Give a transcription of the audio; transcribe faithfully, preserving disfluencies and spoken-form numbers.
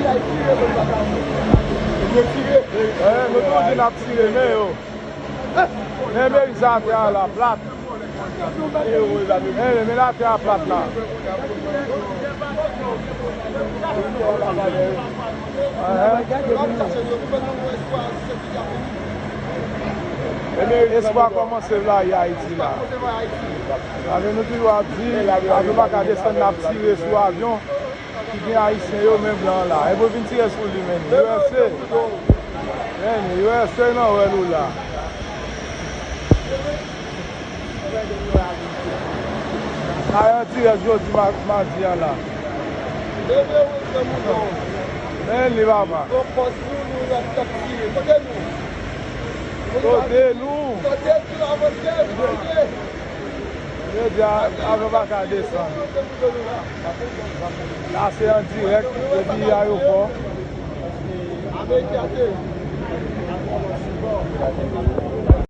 Eh, nou toujou di n ap tire, men yo. Men meri sa atè a la, plat. Men, men atè a plat la. Espwa kòmanse vlaye Ayiti la. Avè nou toujou ap di, avyon pa ka desann, n ap tire sou avyon ki gen Ayisyen yo, men blan la. Epi w vin tire sou li, men U S A. Men U S A nan wèl ou la. Sa yon dirèk jodi ma- madi an la. Men li papa. Kote nou? Jodi a, avyon pa ka desann. La se an dirèk depi ayewopò.